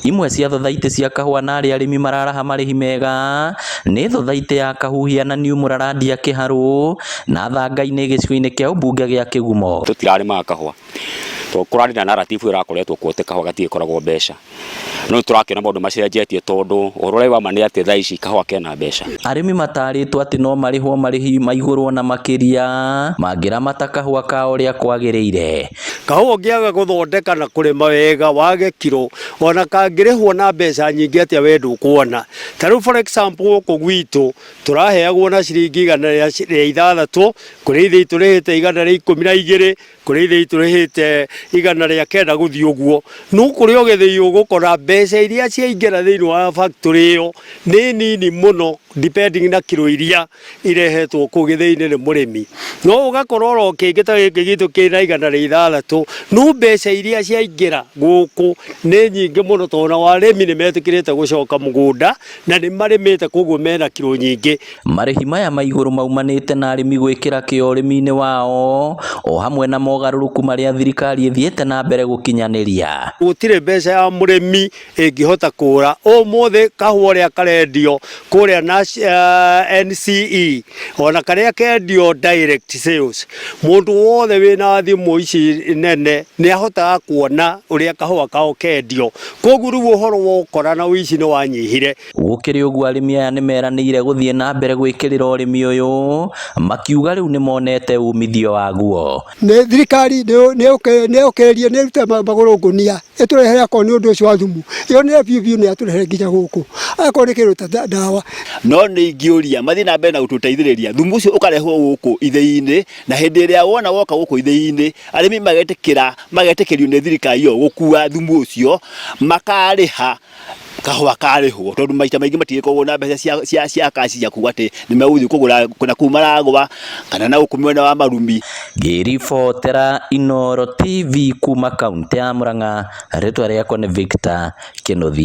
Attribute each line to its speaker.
Speaker 1: Imwe cia thothaitĩ cia kahũa na arĩa arĩmi mararaha marĩhi mega nĩ thothaitĩ ya Kahuhia na New Mũrarandia Kĩharũ na Thangainĩ gĩcigo-inĩ kĩa ũmbunge gĩa Kĩgumo.
Speaker 2: Tũtirarĩmaga kahũa tondũ kũrarĩ na narrative ĩrakoretwo kuo atĩ kahũa gatigĩkoragwo mbeca. No nĩtũrakĩona maũndũ macenjetie tondũ ũhoro ũrĩa wa ma nĩ atĩ thaa ici kahũa kena mbeca.
Speaker 1: Arĩmi matarĩtwo atĩ no marĩhwo marĩhi ma igũrũ ona makĩria mangĩramata kahũa kao ũrĩa kwagĩrĩire.
Speaker 3: Kahũa ũngĩaga gũthondeka na kũrĩma wega wage kiro ona kangĩrĩhwo na mbeca nyingĩ atĩa we ndũkuona. Ta rĩu for example gũkũ gwitũ tũraheagwo na ciringi 106, kũrĩ ithĩi tũrĩhĩte 112, kũrĩ ithĩi tũrĩhĩte 109 gũthiĩ ũguo. No kũrĩ o gĩthĩi ũgũkora mbeca iria ciaingĩra thĩinĩ wa factory ĩyo nĩ nini mũno depending na kiro iria irehetwo kũu gĩthĩi-inĩ nĩ mũrĩmi. No ũgakora oro kĩngĩ ta gĩkĩ gitũ kĩna 106, no mbeca iria ciaingĩra gũkũ nĩ nyingĩ mũno tondũ nao arĩmi nĩ metĩkĩrĩte gũcoka mũgũnda na nĩ marĩmĩte koguo mena kiro nyingĩ.
Speaker 1: Marĩhi maya ma igũrũ maumanĩte na arĩmi gwĩkĩra kĩo ũrĩmi-inĩ wao o hamwe na mogarũrũku marĩa thirikari ĩthiĩte na mbere gũkinyanĩria.
Speaker 3: Gũtirĩ mbeca ya mũrĩmi ĩngĩhota kũra ũmũthĩ kahũa ũrĩa karendio kũrĩa na NCE ona karĩa kendio direct sales mũndũ wothe wĩna thimũ ici nene nĩ ahotaga kuona ũrĩa kahũa kao kendio koguo rĩu ũhoro wa ũkora na ũici nĩ wanyihire.
Speaker 1: Gũkĩrĩ ũguo arĩmi aya nĩmeranĩire gũthiĩ na mbere gwĩkĩrĩra ũrĩmi ũyũ makiuga rĩu nĩmonete umithio waguo.
Speaker 4: Nĩ thirikari nĩ yũkĩrĩrie nĩ ĩrute magũrũ ngũnia ĩtũrehere akorwo nĩ ũndũ ũcio wa thumu yonere biũ biũ nĩ yatũrehere nginya gũkũ akorwo nĩ kĩndũ ta ndawa.
Speaker 5: No nĩ ingĩũria mathiĩ na mbere na gũtũteithĩrĩria thumu ũcio ũkarehwo gũkũ ithĩi-inĩ, na hĩndĩ ĩrĩa wona woka gũkũ ithĩi-inĩ arĩmi magetĩkĩra magetĩkĩrio nĩ thirikari ĩyo gũkua thumu ũcio makarĩha kahũa karĩhwo tondũ maita maingĩ matigĩkoragwo na mbeca cia, cia, cia kaci cia kuga atĩ nĩ megũthiĩ kũgũra na kũu Maragwa kana na gũkũ mwena wa Marumi.
Speaker 1: Ngĩribotera Inooro TV kuma kaũntĩ ya Murang'a, rĩtwa rĩakwa nĩ Victor Kĩnuthia.